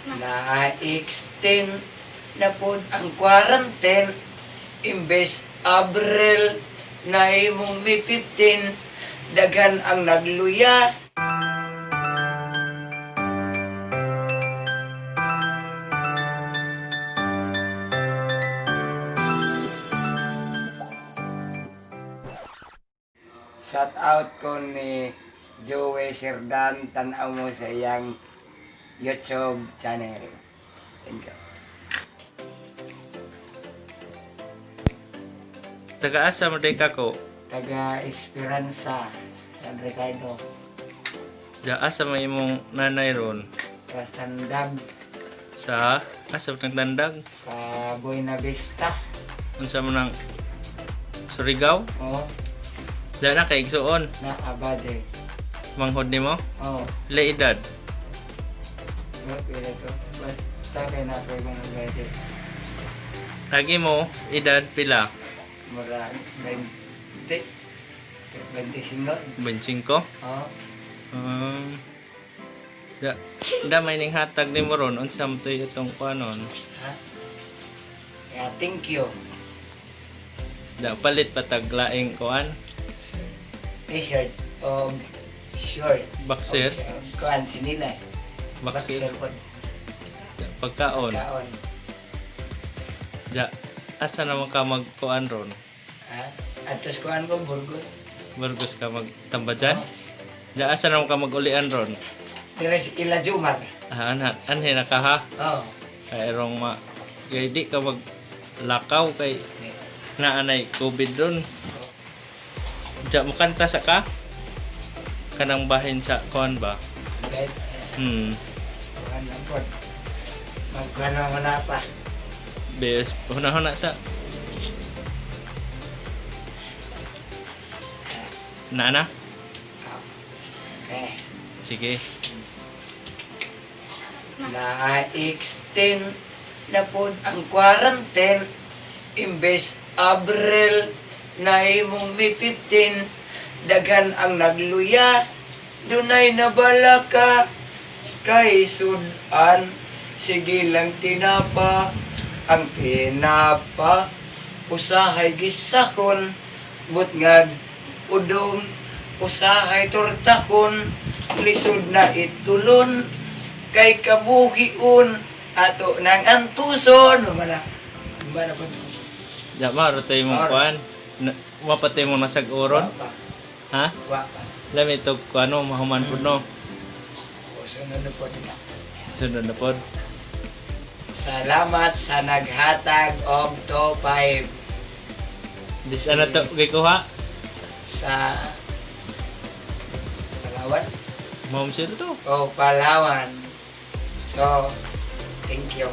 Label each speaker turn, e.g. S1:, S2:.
S1: Na-extend na pod ang quarantine imbes Abril na imong May 15, daghan ang nagluya. Shout out ko ni Joey Serdan, tanaw mo sa iyang YouTube channel. Thank you.
S2: Taga-asa mo day kako?
S1: Taga Esperanza, San Ricardo.
S2: Da asa may imong nanay ron?
S1: Sa Tandag.
S2: Sa asa mo tandag?
S1: Sa Buena Vista.
S2: Unsa mo nang Surigao?
S1: Oh,
S2: Da na kay igsuon.
S1: Na abade.
S2: Manghod nimo?
S1: Oh,
S2: Pila edad?
S1: no, pila to. Basta kay na ko'y mga gade.
S2: Lagi mo edad pila?
S1: Mura 20. 25.
S2: 25.
S1: Oh,
S2: Da da may ning hatag nimo ron, unsa mo toy itong kuanon?
S1: Ha? Yeah, thank you.
S2: Da palit patag laing kuan?
S1: T-shirt o short.
S2: Boxer?
S1: Og kuan, sinilas.
S2: Boxer.
S1: Boxer po.
S2: Da, pagkaon.
S1: Kaon.
S2: Da asa naman ka magkuan ron?
S1: Ha? Atos kuan ko, Burgos.
S2: Burgos ka magtambajan? Da asa naman ka magulian ron?
S1: Dire si Ila Jumar.
S2: Ah, anha, anhe na ka ha?
S1: Oh.
S2: Kay rong ma kay di ka mag lakaw kay naanay COVID ron. Diya mo kanta sa ka? Kanang bahin sa kuan ba?
S1: Kahit kuan lang po. Magkuan na na pa.
S2: Bes, huna-huna sa. Naana?
S1: Ah. Okay.
S2: Sige.
S1: Na-extend na po ang quarantine imbes Abril na imong May 15, daghan ang nagluya, dunay nabala ka kay sudan, sige lang tinapa ang tinapa, usahay gisakon butngad udong, usahay tortakon, lisod na itulon kay kabuhiun ato nang antuson. Mana mana po.
S2: Diya maro tayo mong
S1: Maro.
S2: kuan. Mapatay mo nasag oron?
S1: Wa pa.
S2: Ha?
S1: Wa pa.
S2: Lami ito kuano mahuman pud no.
S1: O, sunod na po nila.
S2: Sunod na pod.
S1: Salamat sa naghatag og 25.
S2: Dis ano to gikuha?
S1: Sa Palawan.
S2: Mom sila to.
S1: O Palawan. So, thank you.